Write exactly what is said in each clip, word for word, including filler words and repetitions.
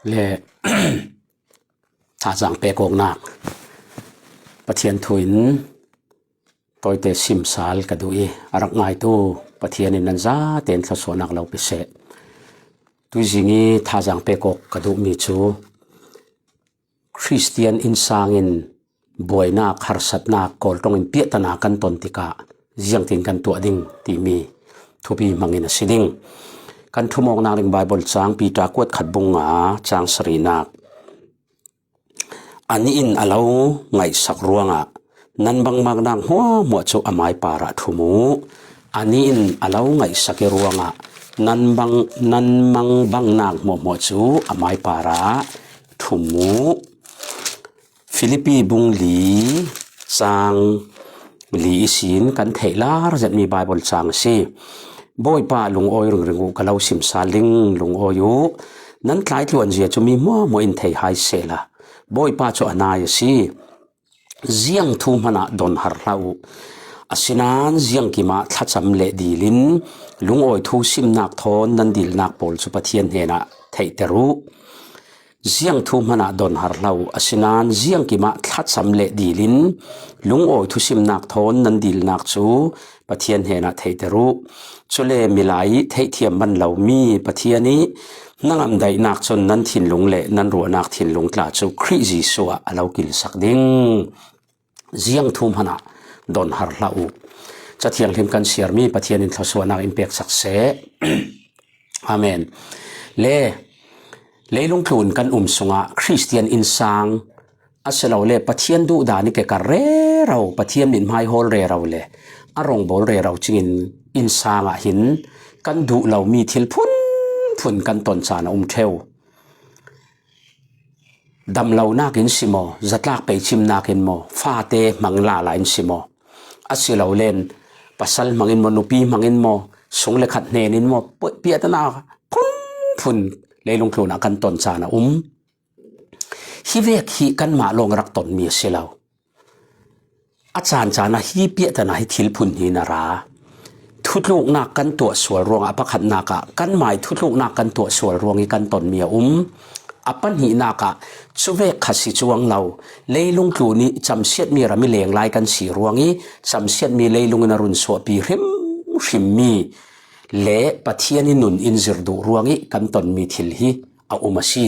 Le thazang pekawknak Pathian thu in tawite simsal ka duh i, a rak ngaitu Pathian in nan zate in thluasuahnak lo pe seh. Tuizing i thazang pekawk ka duhmi cu Khristian innsang in buainak, harsatnak, kawltong in piahtana kan ton tikah ziangtin kan tuah ding timi thupi hmangin a si ding. Kan thumawknak ding Baibal caang Piter kuat khat bung nga caang sarihnak. Anih in a lo ngaihsak ruangah nan bangbangnak hmuahhmuah cu amai parah thum u. Anih in a lo ngaihsak i ruangah nan bang, nan bangbangnak hmuahhmuah cu amai parah thum u. Filipi bung li caang li ihsin kan theih lar zetmi Baibal caang a si. Bawipa, lungawi ringring uh, ka lo simsal ding, lungawi uh. Nan tlaitluan zia cu mi hmuahhmuah in thei hai sehla, Bawipa cu a nai a si. Ziang thu hmanah don har hlah uh. Asinain ziangkim ah thlacam le dil in lungawi thu simnak thawn nan dilnak pawl cu Pathian hnenah theihter uh. Ziang thu hmanah don har hlah uh, asinain ziangkim ah thlacam le dil in lungawi thusimnak thawn nan dilnak cu Pathian hnenah theihter uh. Cule milai i theihthiam man lomi Pathian i hnangam daihnak cun nan thinlung le nan ruahnak thinlung tla cu Khrih Jesuh ah a lo kilsak ding. Ziang thu hmanah don har hlah uh. Ca Thianghlim kan siarmi Pathian in thluasuahnak in peksak seh. Amen. Le leilung tlun kan um sungah Khristian innsang, asilole Pathian duhdan i kekar rero, Pathian mithmai hawl rero le a rongbawl rero cingin innsang ah hin kan duh lomi thil phunphun kan ton caan a um ṭheu. Damlonak in si maw, zatlak peicimnak in maw, fate hmang lala in si maw, asilole pasal hmangin maw, nupi hmangin maw, sung le khat hnen in maw, pi-, piahtana phunphun leilung tlun ah kan ton caan a um. Hi vek hi kanmah lawng rak tonmi a si lo. A caan caan ah hi piahtana hi thil phun hi na ra. Thutluknak kan tuah sual ruangah a pakhatnak ah kanmah i thutluknak kan tuah sual ruang i kan tonmi a um. A pahnihnak ah cuvek kha si cuang lo, leilung tlun i camsiatmi ram i leng lai kan si ruang i camsiatmi leilung in a run suahpi hrimhrimmi le Pathian i nun in zir duh ruang i kan tonmi thil hi a um a si.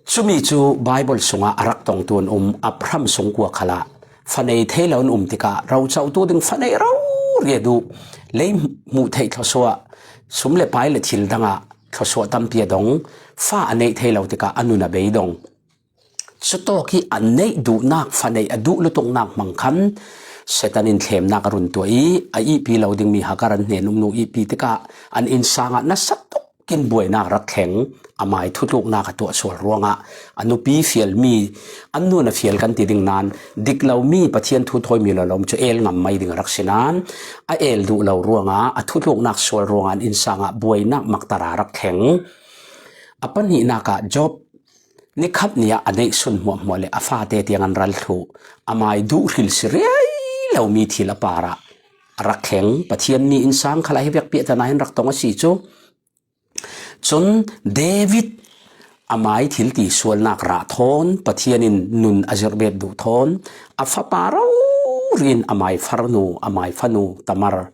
Cumi cu Baibal sungah a rak tongtu an um. Abraham sungkua khalah fanei thei lo an um tikah rocotu ding fanei rori a duh. Lei hmuh theih thluasuah, sum le pai le thil dangah thluasuah tampi a dong. Fa a neih thei lo tikah a nun a bei dong. Cutawk i a neih duhnak, fanei a duh lutuknak hmang khan Satan in thlemnak a run tuah i a ihpi lo dingmi Hagar an hnen umnu ihpi tikah an innsang ah nasa tuk in buainak rak thleng. Amai thutluknak a tuah sual ruangah a nupi fialmi, an nun a fial kan ti ding nain dik lomi Pathian thu thawimi lo lawm cu el ngam mai ding a rak si nain a el duh lo ruangah a thutluknak sual ruangah an innsang ah buainak maktara rak thleng. A pahnihnak ah Job nikhat ni ah a neihsun hmuahhmuah le a fate tiang an ral thluh. Amai duh hril si riai lomi thil a parah a rak thleng. Pathian mi innsang khalah hi vek piahtana hin rak tong a si cu. Cun David amai thil ti sualnak rah thawn Pathian in nun a zirh bet duh thawn a fapa rori in amai farnu, amai fanu Tamar,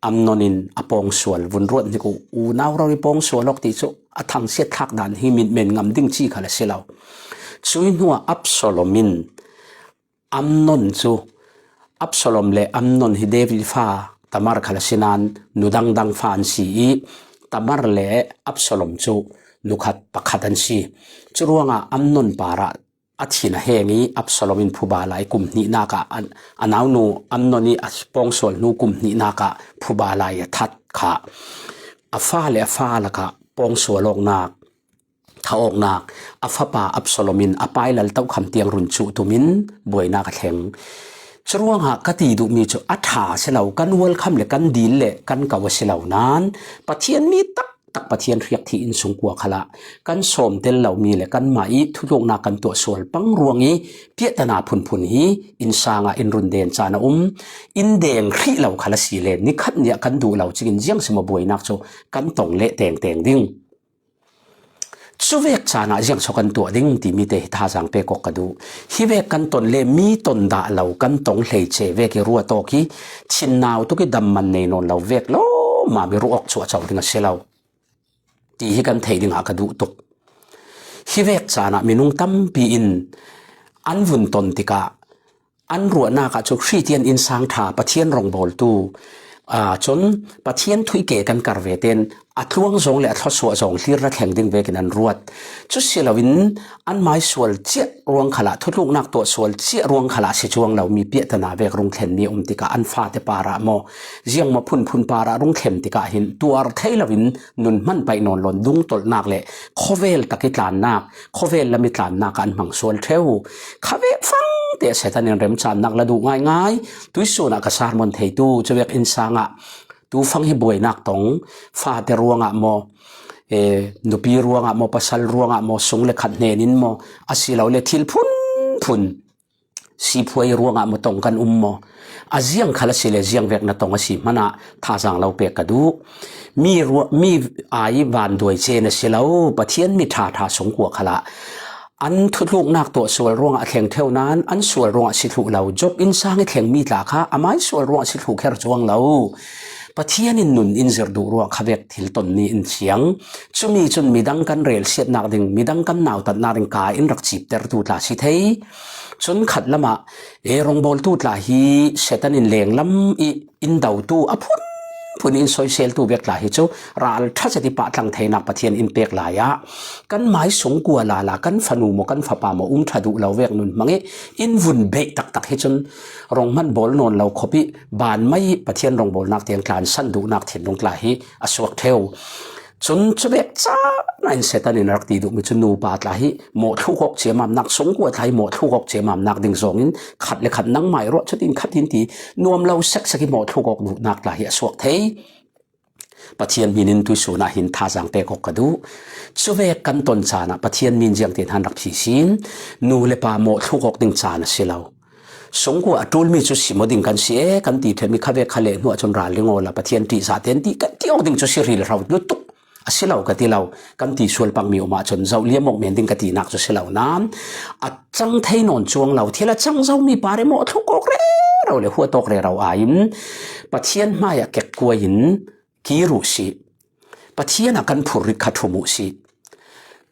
Amnon in a pawngsual, vun ruat hnik uh, unau rori pawngsual awk ti cu a thangsiat thlak dan hi mitmen ngam ding ci khal a si lo. Cui hnuah Absalom in Amnon cu, Absalom le Amnon hi David fa Tamar khal a si nain nu dangdang fa an si i Tamar le Absalom cu nukhat pakhat an si. Curuangah Amnon parah a thin a heng i Absalom in phuba lai kum hnihnak ah a, a naunu Amnon i a pawngsual hnu kum hnihnak ah phuba lai a that kha a fa le a fa lakah pawngsual awknak, tha awknak, a fapa Absalom in a pai lal tohkham tiang run cuh tumin buainak a thleng. Curuangah ka ti duhmi cu a ṭha a si lo, kan welcome le kan dil le kan ko a si lo nain Pathian mi tak tak Pathian hriak thih in sungkua khalah kan sawm tel lomi le kanmah i thutluknak kan tuah sual pang ruang i piahtana phunphun hi innsang ah in run den caan a um. In deng hrih lo khal a si le nikhat ni ah kan duh lo cingin ziang si maw buainak cu kan tong leh tengteng ding. Cuvek canah ziang so kan tuah ding timi te hi thazang pek awk ka duh. Hivek kan ton le mi ton dah lo kan tong hleice vek i ruat awk i, thin nau tuk i damman nei nawn lo vek lo mah mi ruh awk cuahco ding a si lo ti hi kan thei dingah ka duh tuk. Hivek canah minung tampi in an vun ton tikah an ruahnak ah cu Khristian innsang ṭha, Pathian rongbawltu, aa, cun Pathian thuike kan kar ve ten a tluang zawng le a thluasuah zawng hlir ra thleng ding vekin an ruat. Cu si loin an mai sual ciah ruang khalah, thutluknak tuah sual ciah ruang khalah si cuang lo mi piahtana vek rung thlenmi a um tikah an fate parah maw, ziangmaw phunphun parah rung thlen tikah hin tuar thei loin nun hman paih nawn loin dungtolhnak le khawvel tak i tlannak, khawvel lam i tlannak ah an hmang sual ṭheu. Khavek fangte Satan in remcannak la duh ngaingai. Tuisun ah ka sermon theitu cuvek innsang ah tufang hi buainak tong, fate ruangah maw, eh, nupi ruangah maw, pasal ruangah maw, sung le khat hnen in maw, asilole thil phunphun, siphuai ruangah maw tong kan um maw? A ziang khal a si le ziang vek na tong a si hmanah thazang lo pek ka duh. Mi rua-, mi ai vanduai cen a si lo, Pathian mi ṭhaṭha sungkua khalah an thutluknak tuah sual ruangah a thleng ṭheu nain an sual ruangah si thluh lo. Job innsang i thleng mi tla kha amai sual ruangah si thluh kher cuang lo. Pathian in nun in zir duh ruangah khavek thil ton ni in thiang. Cumi cun midang kan relsiatnak ding, midang kan nautatnak ding ka in rak ciptertu tla si thei. Cun khat lamah, e, rongbawltu tla hi Satan in lenglam i in dotu a phunphun in soiseltu vek tla hi cu ralṭha zet i pahtlang theinak Pathian in pek lai ah kan mai sungkua lala kan fanu maw kan fapa maw um ṭha duh lo vek nun hmang i in vun beih taktak hi cun rong hman bawl nawn lo khop i ban mai i Pathian rongbawlnak tiang tlansan duhnak thinlung tla hi a suak ṭheu. Cun cuvek caan ah in Satan in a rak ti duhmi cu nupa tla hi mawhthluk awk ciamamnak, sungkua tla hi mawhthluk awk ciamamnak ding zawngin khat le khat nangmah i ruah cutin khat in ti nuam lo seksek i mawhthluk awk duhnak tla hi a suak thei. Pathian hmin in tuisun ah hin thazang pek awk ka duh. Cuvek kan ton caan ah Pathian min ziangtin han rak phi sin, nu le pa mawhthluk awk ding caan a si lo. Sungkua a ṭulmi cu si maw ding kan si e, kan ti ṭhenmi khavek kha leh hnuah cun ral ring awla Pathian ṭihzah ten ti kan ti awk ding cu si hril hro lutuk. A si lo ka ti lo, kan ti sual pangmi um ahcun zoh liam awk men ding ka tinak cu si lo nain a cang thei nawn cuang lo, thil a cang zomi pare mawhthluk awk rero le huat awk rero aiin Pathian hmaiah kekkuai in kir uh sih. Pathian ah kan phurrit kha ṭhum uh sih.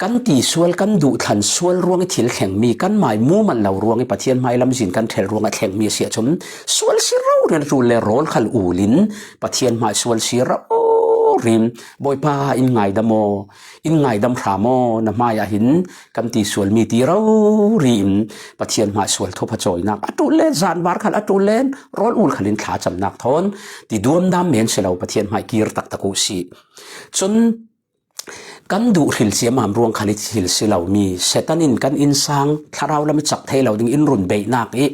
Kan ti sual, kan duhthlan sual ruang i thil thlengmi, kan mai mumal lo ruang i Pathian hmai lamzin kan ṭhel ruangah thlengmi a si ahcun sual si rori in a ṭul le rawl khal ul in Pathian hmai sual si rori in, Bawipa, in ngaidam aw, in ngaidam hram aw, na hmaiah hin kan ti sualmi ti rori in Pathian hmai sual thupha cawinak a ṭul le zanvar khal a ṭul le rawl ul khal in thlacamnak thawn ti duamdam men si lo, Pathian hmai kir taktak uh sih. Cun kan duh hril ciamam ruang khal i thil si lomi Satan in kan innsang thlarau lam i cak thei lo ding in run beihnak i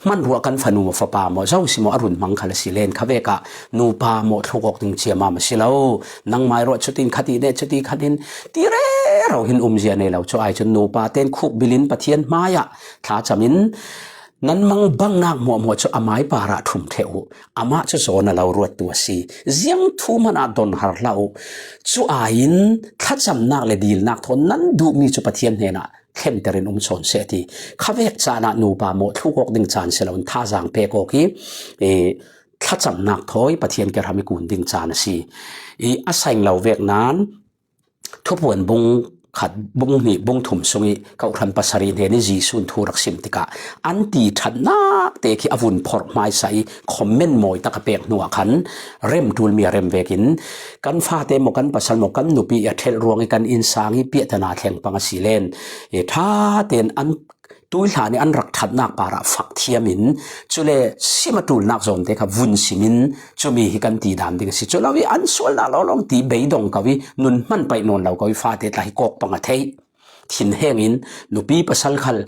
hmanruah kan fanu maw fapa maw zo si maw a run hmang khal a si len khavek ah nupa mawhthluk awk ding ciamam a si lo. Nangmai ruah cutin khat i neh cuti khat in ti rero hin umzia nei lo cu ai cun nupa ten khukbil in Pathian hmaiah thlacam in nan mangbangnak hmuahhmuah cu amai parah ṭhum ṭheh uh. Amah cu zawn a lo ruattu a si. Ziang thu hmanh ah don har hlah uh. Cu aiin thlacamnak le dilnak thawn nan duhmi cu Pathian hnenah thlemter in um sawn seh a ti. Khavek caan ah nupa mawhthluk awk ding caan si loin thazang pek awk i, i thlacamnak thawi Pathian kehram i kun ding caan a si. I a saing lo vek nain Thupuan bung khat, bung hnih, bung thum sung i kawhhran pasarih hnen in Jesuh in thu rak sim tikah an ti ṭhatnak te khi a vun phorh hmaisa i comment mawi tak a pek hnu ah khan rem ṭulmi a rem vekin kan fate maw, kan pasal maw, kan nupi i a ṭhelh ruang i kan innsang i piahtana thleng pang a si len i ṭha tein an tuihlan i an rak ṭhatnak parah fak thiam in, cule sim a ṭulnak zawnte kha vun sim in, cumi hi kan ti dan ding a si. Cu lo i an sualnak lawnglawng ti beidong ko i, nun hman paih nawn lo ko i, fate tla hi kawk pang a theih. Thinheng in nupi pasal khal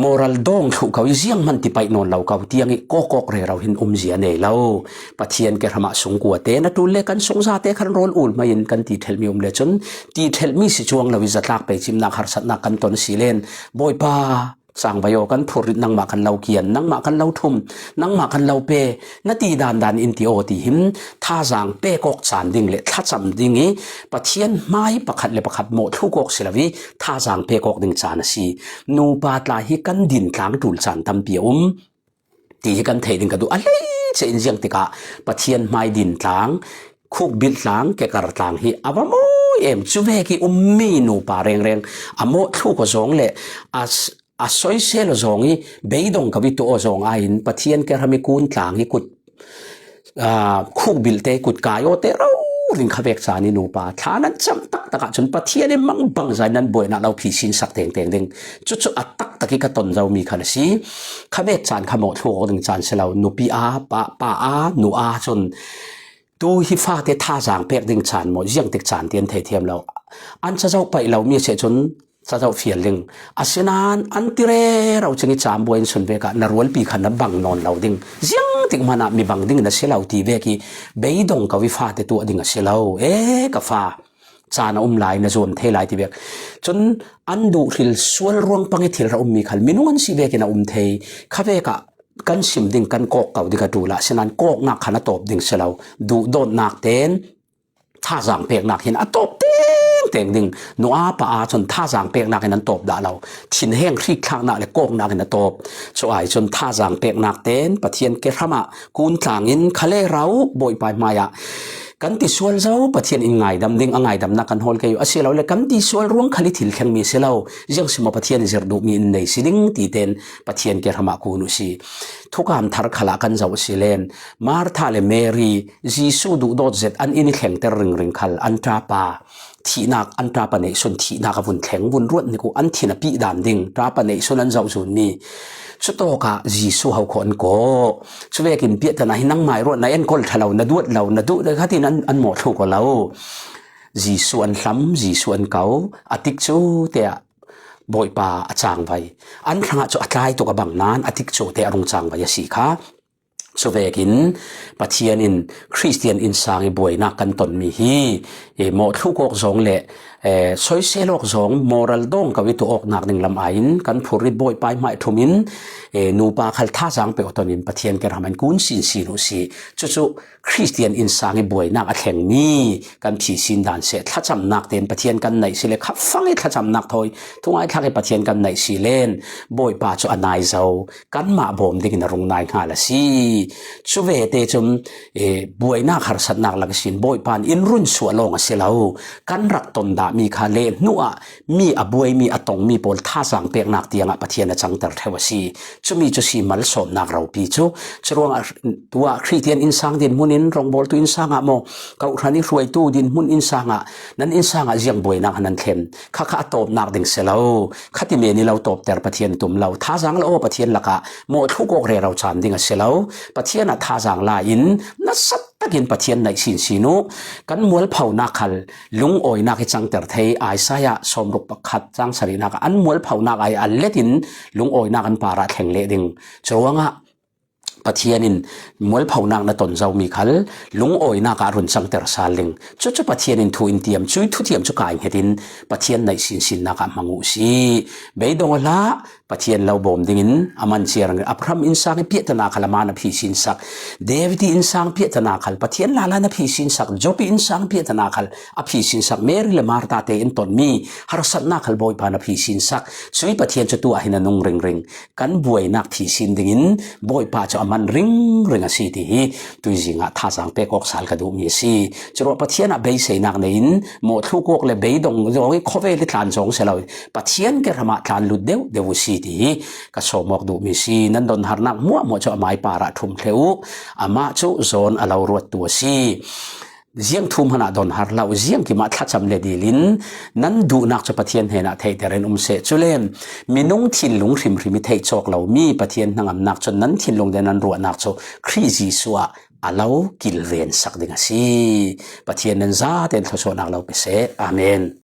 moral dawng thluh ko i, zianghman ti paih nawn lo ko tiang i kawkawk rero hin umzia nei lo. Pathian kehram ah sungkuate na ṭul le kan sungzate khan rawl ul hmai in kan ti ṭhelhmi um le cun, ti ṭhelhmi si cuang lo i zatlak peicimnak harsatnak kan ton si len, Bawipa, Cangvai aw, kan phurrit nangmah kan lo kian, nangmah kan lo thum, nangmah kan lo pe, na ti dandan in ti aw ti hin, thazaang pek awk caan ding le thlacam ding i Pathian hmai pakhat le pakhat mawhthluk awk si lo i thazaang pek awk ding caan a si. Nupa tla hi kan din tlang tul caan tampi a um ti hi kan theih ding ka duh. A hleice in ziang tikah Pathian hmai din tlang, khukbilh tlang, kekar tlang hi a va mawi em. Cuvek i ummi nupa rengreng a mawhthluk aw zawng le a, a soisel aw zawng i beidong ka vitu aw zawng aiin Pathian kerham i kun tlang i kut, aa, khukbilhte kut kai awte rauh ring khavek caan i nupa thla nan cam taktak ahcun Pathian in mangbangza in nan buaina lo phisinsak tengteng ding. Cucu a taktak i ka ton zomi kha na si. Khavek caan kha mawhthluk awk ding caan si lo. Nupi a, pa, pa a, nu a cun tu hi fate thazaang pek ding caan maw, ziangtik caan ti an thei thiam lo. An cazoh paih lomi a si ahcun cazoh fial ding. Asinain an ti rero cing i caan buai in sun vek ah na rualpi kha na bang nawn lo ding. Ziangtik hmanh ah mi bang ding na si lo ti vek i beidong ko i fate tuah ding a si lo. E, ka fa, caan a um lai, na zuam thei lai ti vek. Cun an duh hril sual ruang pang i thil ra ummi khal minung an si vekin a um thei. Khavek ah kan sim ding, kan kawk ko ding a ṭul ah, asinain kawknak khan a tawp ding si lo. Duhdawtnak tein thazaang peknak hin a tawp tengteng ding. Nu a, pa a cun thazaang peknak in an tawp dah lo. Thinheng hrikthlaknak le kawknak in a tawp. Cu ai cun thazaang peknak tein Pathian kerham ah kun tlang in khale rau Bawipa hmai ah kan ti sual zo, Pathian in ngaidam ding, a ngaidamnak kan hawl kei uh. A si lo le kan ti sual ruang khal i thil thlengmi si lo, ziang si maw Pathian i zirh duhmi in nei si ding ti tein Pathian kerham ah kun uh si. Thukam thar khal ah kan zoh a si len, Martha le Mary, Jesuh duhdawt zet an inn i thlengter ringring khal an ṭapa thihnak, an ṭapa neihsun thihnak a vun thleng, vun ruat nik uh, an thin a pih dan ding ṭapa neihsun an zoh zunmi. Cutawkah Jesuh ho khawh an kawh. Cuvekin piahtana hi nangmai ruat na enkawl ṭha lo, na duat lo, na duh khatin an, an mawhthluk aw lo. Jesuh an hlam, Jesuh an ko, a tikcu te ah Bawipa a cangvai. An hrangah cu a tlai tuk a bang nain a tikcu te a rung cangvai a si kha. Cuvekin Pathian in Khristian innsang i buainak kan tonmi hi, eh, mawhthluk awk zawng le, eh, soisel awk zawng, moral dawng ko i tuah awknak ding lam aiin kan phurrit Bawipa i hmaih thumin, eh, nupa khal thazaang peuh tonin Pathian kerham in kun sinsin uh si. Cucu Khristian innsang i buainak a thlengmi kan phisin dan seh, thlacamnak tein Pathian kan naih si le, khafang i thlacamnak thawi thungai thlak i Pathian kan naih si len Bawipa cu a nai zo, kanmah bawm dingin a rung nai hngal a si. Cuvete cun, eh, buainak harsatnak lak ihsin Bawipa in in run suah lawng a si lo. Kan rak ton dahmi kha le hnuah mi a buaimi, a tongmi pawl thazaang peknak tiangah Pathian a cangter ṭheu a si. Cumi cu si malsawmnak ropi cu. Curuangah tuah Khristian innsang dinhmun in, rawngbawltu innsang ah maw, kawhhran i hruaitu dinhmun innsang ah, nan innsang ah ziang buainak nan thlen? Khakha a tawpnak ding si lo. Khati men i lo tawpter Pathian tum lo. Thazaang la aw Pathian lakah mawhthluk awk rero caan ding a si lo. Pathian ah thazaang la in nasat takin Pathian naih sinsin uh. Kan mualphonak khal lungawinak i cangter thei. Isaiah sawmruk pakhat cang sarihnak ah an mualphonak ai a let in lungawinak an parah thleng leh ding. Curuangah Pathian in mualphonak na ton zomi khal lungawinak ah a run cangter sal ding. Cucu Pathian in thu in tiam, cui thutiam cu kai hnget in Pathian naih sinsinnak ah hmang uh si. Beidong aw hlah, Pathian lo bawm dingin a man ciar Abraham innsang i piahtana khal amah na phisinsak, David i innsang piahtana khal Pathian lala na phisinsak, Job i innsang piahtana khal a phisinsak, Mary le Martha te in tonmi harsatnak khal Bawipa na phisinsak. Cui Pathian cu tu ah hin a nung ringring. Kan buainak phisin dingin Bawipa cu a man ringring a si ti hi tuizing ah thazaang pek awk sal ka duhmi a si. Curuah Pathian ah beiseinak nei in mawhthluk awk le beidong zawng i khawvel i tlan zawng si lo, Pathian kerham ah tlan lut deuh deuh uh si ti hi ka sawm awk duhmi a si. Nan donharnak hmuahhmuah cu amai parah thum hleh uh. Amah cu zawn a lo ruattu a si. Ziang thu hmanh ah don har hlah uh, ziang kim ah thlacam le dil in nan duhnak cu Pathian hnenah theihter in um seh. Cule minung thinlung hrimhrim i theih cawk lomi Pathian hnangamnak cun nan thinlung le nan ruahnak cu Khrih Jesuh ah a lo kilven sak ding a si. Pathian nan zate in thluachuahnak lo pe seh. Amen.